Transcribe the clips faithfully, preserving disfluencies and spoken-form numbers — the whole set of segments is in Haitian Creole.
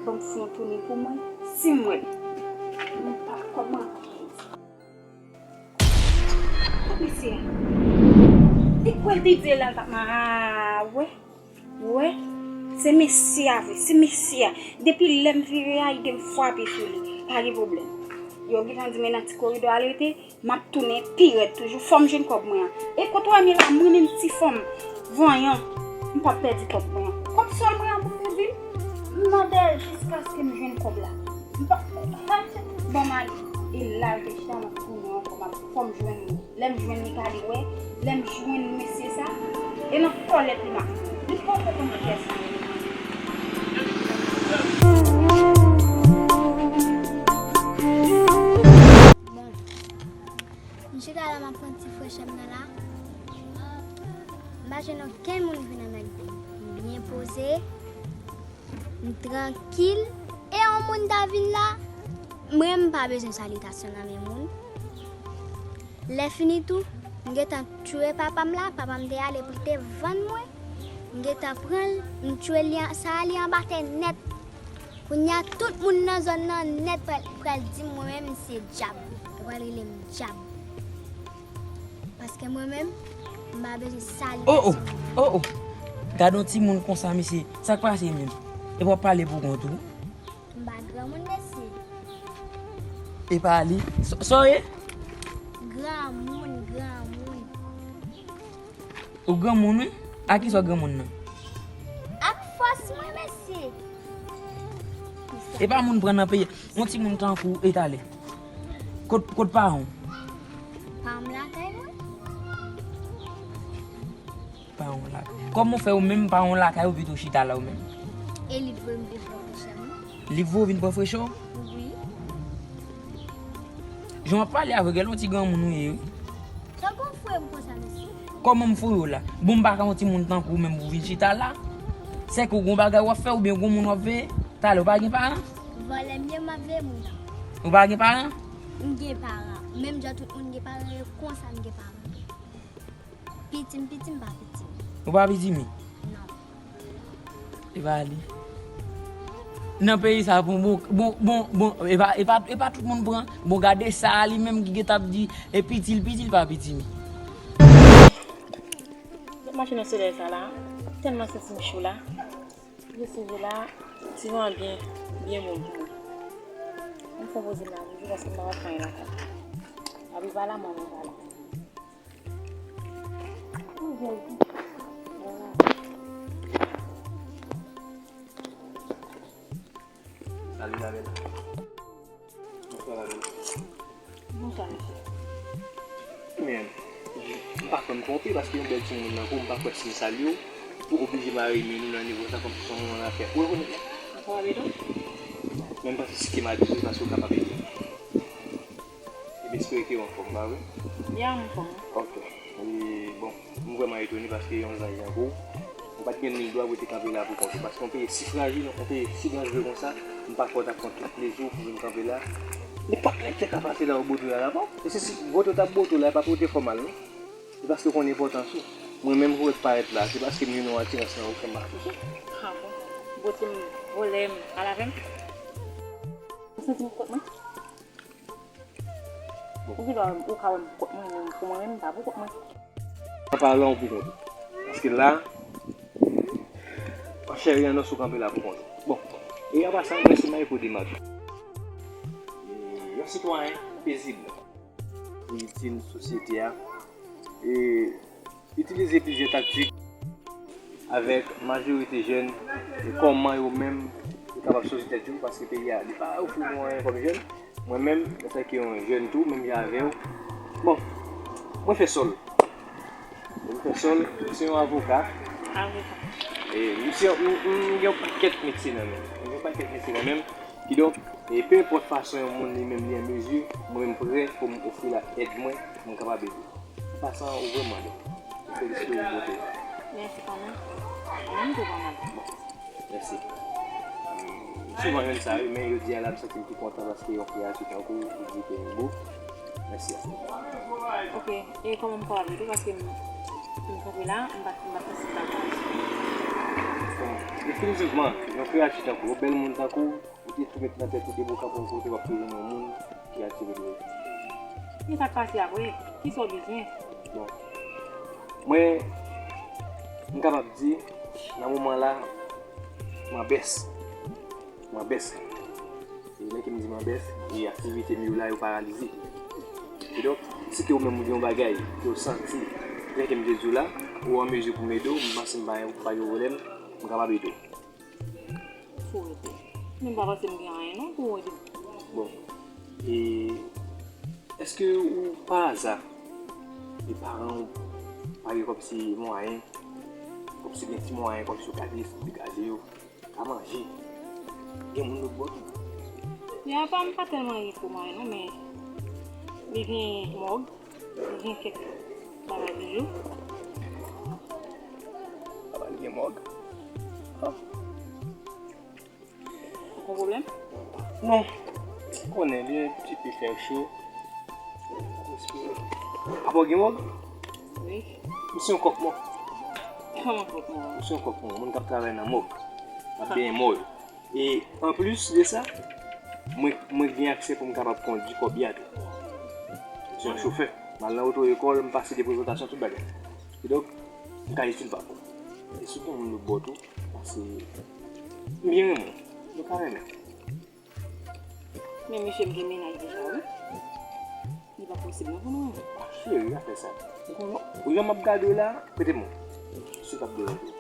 Ban m fè yon toune pou mwen. Si m wè l, m pa kòman. Kot mesye a? Te kwè l te di l al pa. A, wè. Wè. Se mesye a vre, se mesye a. Depi lè m vire a, ide m frape sou li. Pa gen pwoblèm. Yo gentan di m nan ti koridò a l rete, m ap tounen pi rèd toujou. Fò m jwenn kòb mwen an. E kote w wè m ye la, mwen menm ti fanm vanyan, m p ap pèdi kòb mwen an. Kòb sòl mwen an pou m te di l, m mande l jiskaske m jwenn kòb la. M p ap, ban m ale. E la l te chita, m ap tounen ankò, m ap, fò m jwenn li. Lè m jwenn li, gade wè, lè m jwenn mesye sa, e nan kòlèt li m ap, li poko konn kiyès li ye. Bon, m chita la, m ap pran ti frechè m nan la. M pa jwenn okenn moun vin avèk m. M byen poze. M trankil. E yon moun ta vin la, mwen m pa bezwen salitasyon nan men moun. Lè fini tou, m gentan tchwe papa m la, papa m te ale pou l te vann mwen. M gentan pran l, m tchwe li an, sa a li anba tè nèt. Kounye a tout moun nan zòn nan nèt pral, pral di m mwen menm se dyab. Yo pral rele m dyab. Paske mwen menm, m pa bezwen salitasyon. Oh, oh, oh, oh. Gade yon timoun konsa, mesye. Sa k pase menm? E w ap pale pou kont ou? M pa granmoun, mesye. E pa li? Sa, sa w ye? Granmoun, granmoun. Ou granmoun, wi. A kisa w granmoun nan? Ak fòs mwen, mesye. E pa moun pran nan peyi. Yon timoun tankou w, e talè. Kot, kot paran w? Paran m lakay mwen. Paran w lakay. Kòman w fè ou menm paran w lakay ou pito chita la ou menm? E li t voye m vin pran frechè m. Li voye w vin pran frechè w? Wi. Jan w ap pale avèk, gèlè yon ti granmoun ou ye, wi. Sa w konn fouye m konsa, mesye? Kòman m fouye w la? Bon, m pa ka yon timoun tankou w menm pou vin chita la. Sèke w gon bagay w ap fè oubyen gon moun w ap veye? Talè, w pa gen paran? Vòlè m ye, m ap veye moun nan. Ou pa gen paran? M gen paran. Menm jan tout moun gen paran, e konsa m gen paran. Piti m, piti m pa piti m. Ou pa piti m? Non. E pa li. Nan peyi sa, bon, bon, bon, bon, bon, e pa, e pa, e pa tout moun pran. Bon, gade sa a li menm ki gentan ap di, e piti l, piti l pa piti m. M ap mache nan solèy sa la, tèlman santi m cho la. Resive la, ti van byen, byen bon pou mwen. M fè poze m la toujou paske m pa wè fany lakay. Papi pa la, manman pa la. Salut, la belle. Bonswa, la belle. Bonswa, mesye. Men, m pa kwè m twonpe, paske yon bèl timoun nan kou, m pa kwè si m salye w, ou oblije mare men nou nan nivo sa, kòmsi se yon moun afè. Ou rekonèt la? Ansanm avè nou? Men m panse si ke m abize, paske ou kapab ede m. Ebyen, espere ke w anfòm, pa vre? Ya, m anfòm. Ok. E, bon, m vrèman etone paske yon zanj tankou w, ou pa t gen mil dwa pou w te kanpe la pou kont ou. Paske yon peyi si frajil, yon peyi si danjere konsa, m pa kwè w t ap pran tout plezi w pou vin kanpe la. Nenpòt nèg te ka pase la ou bote w la, la, bon. E se si bote w t ap bote w la, e pa pou w te fè w mal, non. Se paske w konn enpòtans ou. Mwen menm, pou w ret parèt la, se paske m jwenn yon atirans nan ou fè m ap touche. Ah bon? Bote m, vòlè m, pale avè m. Ou santi m pou kont mwen? Bon. Ou ki lè ou ka wè m pou kont mwen, men pou mwen menm, m pa pou kont mwen. An palan ou pou kont ou. Paske la, an chè e an os ou kanpe la pou kont ou. Bon, e an pasan, mwen se Mayko Demarche. E yon sitwayen pezib. Li itil sosyete a. E itilize plizyè taktik avèk majorite jèn, e kòman yo menm yo kapab sòti tèt yo, paske peyi a, li pa ofri nou anyen kòm jèn. Mwen menm, antanke yon jèn tou, menm jan avè w, bon, mwen fè sòl. Mwen fè sòl, se yon avoka. Avoka. E misye, m, m, m gen yon pakèt metye nan men m. M gen yon pakèt metye nan men m. Kidonk, e pe enpòt fason yon moun li menm li an mezi, mwen menm prè pou m ofri l èd mwen, pou m kapab ede. An pasan, ou vrèman bèl. M felisite w pou bote w. Mèsi, pa mal. Ou menm tou pa mal. Bon, mèsi. M souvan jwenn sa, wi, men jodi a la, m santi m pi kontan paske yon fi a ki tankou w, li di ke m bo. Mèsi anpil. Ok, e kòman m kapab ede w? Paske m, m kanpe la, m pa, m pa santi m pa bon. Bon, m Definitivman, yon kreyati tankou, yon bèl moun tankou w, ou te tou met nan tèt ou depi w kanpe yon kote w ap toujou jwenn yon moun ki atire l. Men sa k pase apre? Kisa w bezwen? Bon, mwen, m kapab di, nan moman la, m an bès. M an bès. E lè ke m di m an bès, e aktivite m yo la, yo paralize. Kidonk, si ke ou menm ou gen yon bagay ke w santi, jan ke m te di w la, ou an mezi pou m ede w, m panse m pa, pa gen pwoblèm, m kapab ede w. Fò w ede. Men m pa panse m gen anyen non pou w ede m. Bon. E èske ou pa aza, e paran w pa gen kòmsi mwayen, kòmsi gen ti mwayen, kòmsi yo ka de-, degaje yo, ka manje? Gen moun lòt bò tou. Ya pa, m pa tèlman gen gwo mwayen non, men li gen mòg. Gen kèk bagay toujou. Papa, li gen mòg. Ah. Ou pran pwoblèm? Non. Ou konnen, li ti pe fè cho. Papa, ou gen mòg? Wi. Misye yon kòk mò. Kòman kòk mò? Misye yon kòk mò. Moun k ap travay nan mòg. Ap benyen mò yo. E anplis de sa, mwen, mwen gen aksè pou m kapab kondui kòb li a tou. Se yon chofè. M al nan oto lekòl, m pase de prezantasyon, tout bagay. Kidonk, m ka itil papa. E si w gen moun lòt bò tou, pase m byen renmen w. Nou ka renmen. Men mesye, m gen mennaj deja, wi. Li pa posib non pou nou. Ah, cheri, afè sa. Ou konnen, ou jan m ap gade w la, prete m. Si w t ap bezwen tou.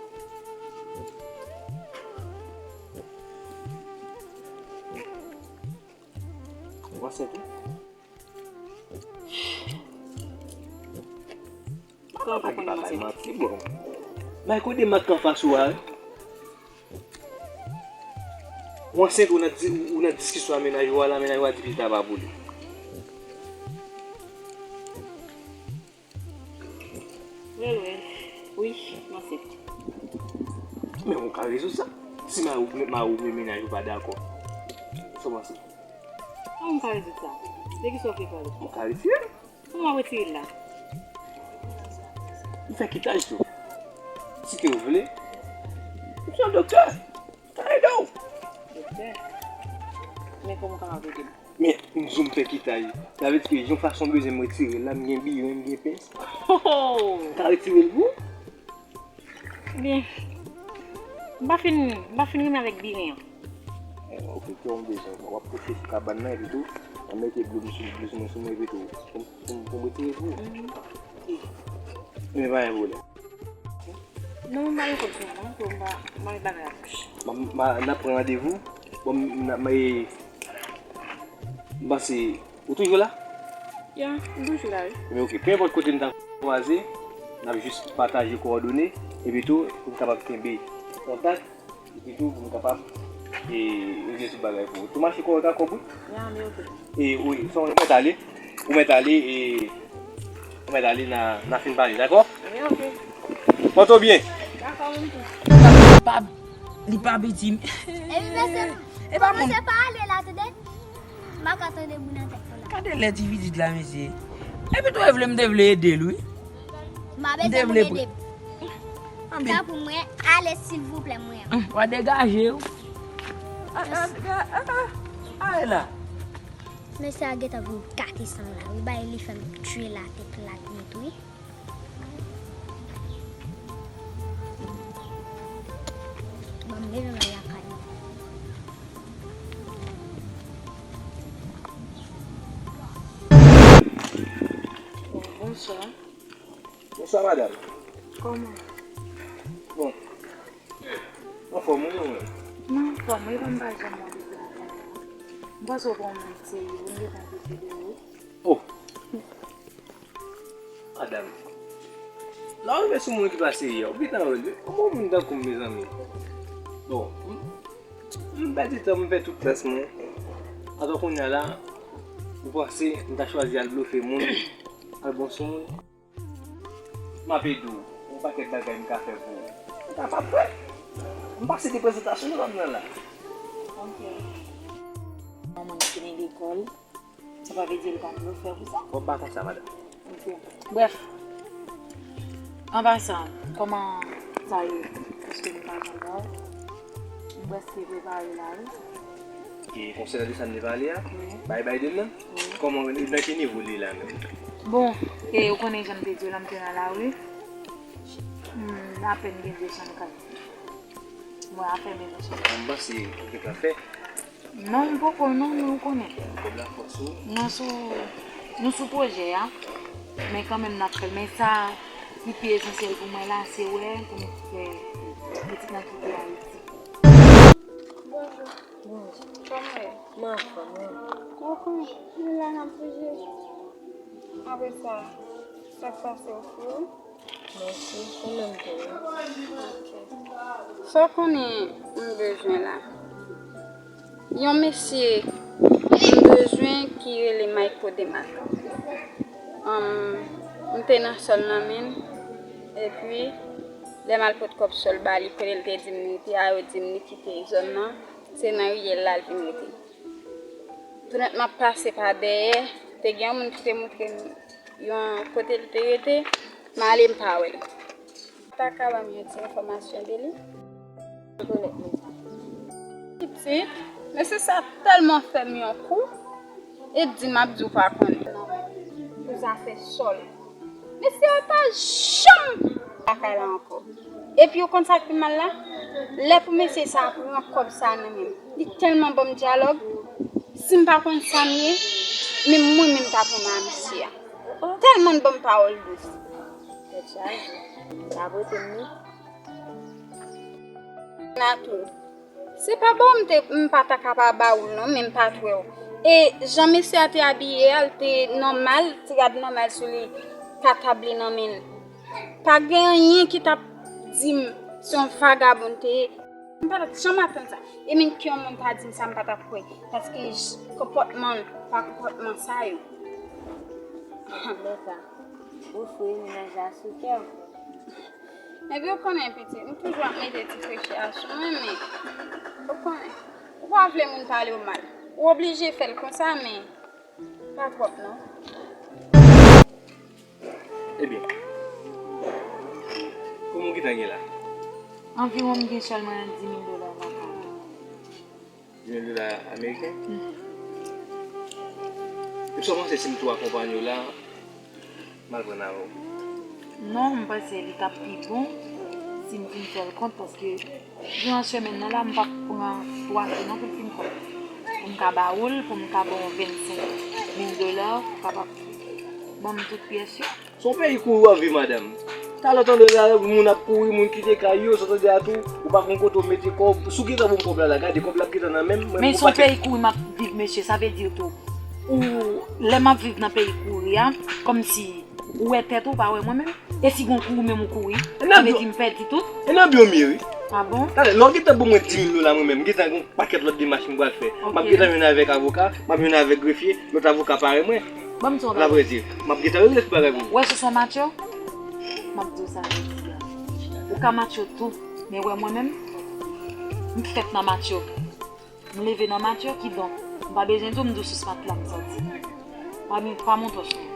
Ou ansent wi. Kòman ou konn m ansent? Bay kote mak anfas ou a, wi. Ou ansent, ou nan di-, ou nan diskisyon a mennaj ou a la, mennaj ou a di pita pa pou li. Well, well. Wi, m ansent. Men ou ka rezoud sa. Si mari w, mari w oubyen mennaj ou pa dakò, sa w panse? Kòman m ka rezoud sa? De kisa w vle pale? Ou ka retire l. Kòman w ap retire l la? M fè kitaj tou. Si ke w vle, m se yon doktè. M ka ede w. Doktè? Men kòman w kapab ede m? Men m di w m fè kitaj. Sa vle di ke yon fason w bezwen m retire l la, m gen biren, m gen pens. Ho, ho! M ka retire l pou ou? Byen, m pa fin, m pa fin renmen avèk biren an. Eh, ok, kè w m bezwen. W ap kouche sou kabann nan, epi tou, w ap mete dlo m sou, dlo sou mwen, sou mwen, epi tou, pou m, pou m, pou m retire pou ou. Mhm. Men pa gen pwoblèm. Non, m pa gen kòb sou mwen non, so m pa, m pa met bagay a pòch. M, m, n ap pran randevou. Bon, m, m, m, e, m panse, ou toujou la? Ya, m toujou la, wi. Men ok, pe enpòt kote n ta kwaze, n ap jis pataje kowòdone, epi tou, pou n kapab kenbe kontak, epi tou, pou n kapab, e, regle tout bagay pou ou. Tou mache kò w ka kòb, wi. Ya, men ok. E, wi, sa w mèt ale. Ou mèt ale, e, ou mèt ale, n a, n a fin pale, dakò? Wi, ok. Pòte w byen. Dakò, mwen tou. Li pa, li pa piti. Epi, mesye, e pa moun. Kòmanse pa ale la, tande? M pa ka tande moun nan tèt mwen la. Gade lè ti pitit la, mesye. Epi tou, e vle m te vle ede l, wi. M pa bezwen moun ede m. Sa pou mwen, ale, silvouplè, mwen. Hum, w a degaje w. A, a, a, a, ale la. Mesye a gentan vin gate san m la, wi. Bay li fè m tchwe la, te plat nèt, wi. Bon, m leve m al lakay mwen. Bon, bonswa. Bonswa, madanm. Kòman? Bon. Anfòm, wi, ou menm? Mwen anfòm, wi, ban m pa janm wè depi maten an. M panse w pa yon moun serye, m gentan doute de ou. Oh! Madanm, la w rive sou moun ki pa serye a, ou gentan wè l, wi. Kòman yon moun tankou m, mezanmi? Bon, m, m pèdi tan, m fè tout tès mwen. Atò kounye a la, ou panse m ta chwazi al blofe moun, al bon sou moun? M ap ede w, yon pakèt bagay m ka fè pou ou. Ou kapab wè. M pase de prezantasyon nan zòn nan la. Ok. Yon moun ki fini lekòl, sa pa vle di l pa blofè pou sa. Bon, m pa konn sa, madanm. Ok. Brèf, an pasan, kòman sa ye? Paske m pa janm wè w. Prèske prepare la, wi. E konsènan de sa n te pale a? Bay Biden nan? Kòman, nan ki nivo l ye la menm? Bon, e ou konnen jan m te di w la, m te nan lari. Hmm, apèn gen de san kat. Mwen a fèmen nan chèf. M panse ou gentan fè. Non, m poko non, men ou konnen. Kòb la fò sou. Nou sou, nou sou pwojè a, men kanmenm n ap fè l. Men sa ki pi esansyèl pou mwen la, se wè pou m fè pitit lan kite Ayiti. Bonjou. Bonjou. Kòman w ye? Mwen anfòm, wi. Ou konnen, nou la n ap bouje. Apre sa, sa k pase w fou? Mèsi, ou menm tou wi. Sa w konnen m bezwen la? Yon mesye m bezwen ki rele Mayko Demat. Anm, m te nan sòl nan men l, epi lè m al pot kòb sòl ba li, kote l te di m li te a, yo di m li kite zòn nan, se nan riyèl la l vin rete. Tounèt m ap pase pa dèyè, te gen yon moun ki te montre m yon kote l te rete, m ale m pa wè l. Ou ta ka ban m yon ti enfòmasyon de li? Ou konnen moun sa? Pitit, mesye sa tèlman fè m yon kou, e di m ap di w pa konnen. Non, pou zafè sòl. Mesye a pa janm lakay la ankò. Epi ou konn sa k pi mal la? Lè pou mesye sa a pran kòb sa a nan men m, li tèlman ban m dyalòg, si m pa konn sa m ye, menm mwen menm m ta pran nan misye a. Tèlman l ban m pawòl dous. Tèt chaje. Sa pote m wi. Natou. Se pa ba w m te, m pa ta ka pa ba ou l non, men m pa t wè w. E jan mesye a te abiye a, l te nòmal, ti rad nòmal sou li, pa tab li nan men l. Pa gen anyen ki t ap di m se yon vagabon l te ye. M pa t ap janm atann sa. E menm ke yon moun ta di m sa, m pa t ap kwè. Paske j-, konpòtman l pa konpòtman sa yo. Mèt la, ou fre, mennaj la sou kè w. Epi w konnen pitit, m toujou ap mete ti freche a sou mwen, men ou konnen, ou pa vle moun pale w mal. Ou oblije fè l konsa, men pa twòp non. Ebyen, kòman w gentan gen la? Anviwon m gen sèlman dis mil dola nan kont mwen. Dis mil dola ameriken? Ou sa panse si m tou akonpanye w la, m al pran avè w? Non, m panse li t ap pi bon si m fin fè l kont, paske jan semèn nan la, m p ap pran twa jou non pou l fin kont. Pou m ka ba ou l, pou m ka ba w vennsenk mil dola, ou kapab ban m tout pyès yo. Se yon peyi kouri w ap viv, madanm. Talè w tande la, moun ap kouri, moun kite kay yo, sa w tande a tou, ou pa konn kote w mete kò w. Si w gentan ban m kòb la la, gade kòb la ap gentan nan men m, mwen. Men se yon peyi kouri m ap viv, mesye, sa vle di tou, ou, lè m ap viv nan peyi kouri a, kòmsi ou wè tèt ou, ou pa wè mwen menm. E si gon kouri menm ou kouri, sa vle di m pèdi tout. E nan byon m ye wi. Ah bon? Talè, lè w gentan ban mwen dis mil dola mwen menm, m gentan gon pakèt lòt demach m pral fè. M ap gentan jwenn avèk avoka, m ap jwenn avèk grefye, lòt avoka parèy mwen. Ban m di w yon bagay. Lavrèdi, m ap gentan regle tout bagay pou ou. Wè sou son matyo? M ap di w sa jodi a. Ou ka matyo tou, men wè mwen menm, m fèt nan matyo. M leve nan matyo, kidonk, m pa bezwen di w m di w sou smat la m sòti. Pa mi-, pa monte w sou mwen.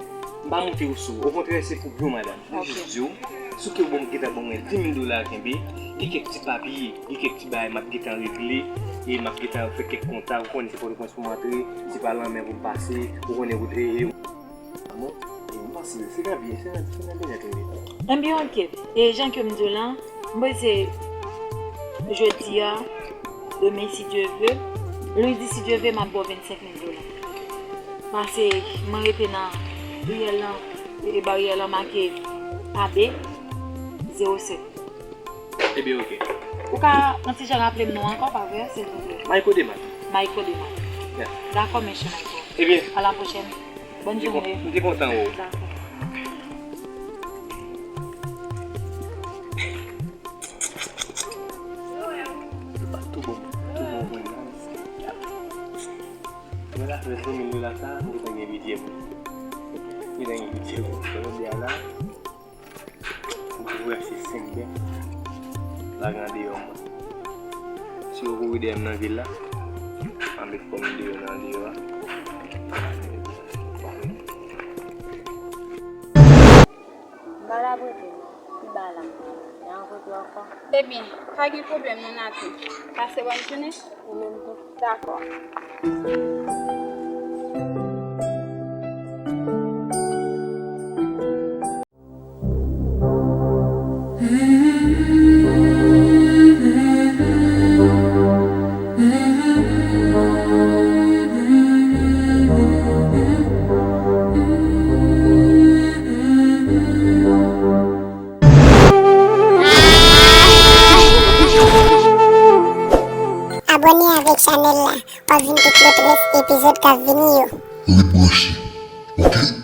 M pa monte w sou ou. Okontrè, se pou byen w, madanm. M jis di w, si w te bon, gentan ban mwen dis mil dola kenbe, gen kèk ti papye, gen kèk ti bagay m ap gentan regle, e m ap gentan fè kèk kontak, ou konnen se Pòtoprens pou m antre, se pa lanmè pou m pase, ou konnen wout e, e. Bon, e m panse se nan byen, se nan, se nan byenèt ou ye. Ebyen, oke. E jan ke m di w lan, m panse jodi a, demen, si Dye ve, lendi, si Dye ve, m ap ba w vennsenk mil dola. Pase, mwen rete nan riyèl lan, e baryè lan make A B zewo sèt. Ebyen, oke. Ou ka yon ti jan raple m non ankò, pa vre, silvouplè? Mayko Demat. Mayko Demat. Yeah. Dakò, mesye Mayko. Ebyen. A la pwochèn. Bòn jounen. M te kontan wè w. Dakò. Ou pa tou bon, tou bon mwen nan. Mwen la fè senk mil dola sa, m gentan gen bidjè pou. M gentan gen bidjè pou. Jodi a la, m tou vwè se senk bèf. Lage andeyò mwen. Si yo kouri dèyè m nan vil la, m a met kò m deyò nan andeyò a. M pa la prete non. Pi ba la m pral. Nan yon kote Dakò. Ebyen, pa gen pwoblèm non, Natou. Pase bòn jounen. Ou menm tou. Dakò. Abòne avèk chanèl la, w ap jwenn tout lòt rès epizòd k ap vini yo. Ret branche, oke?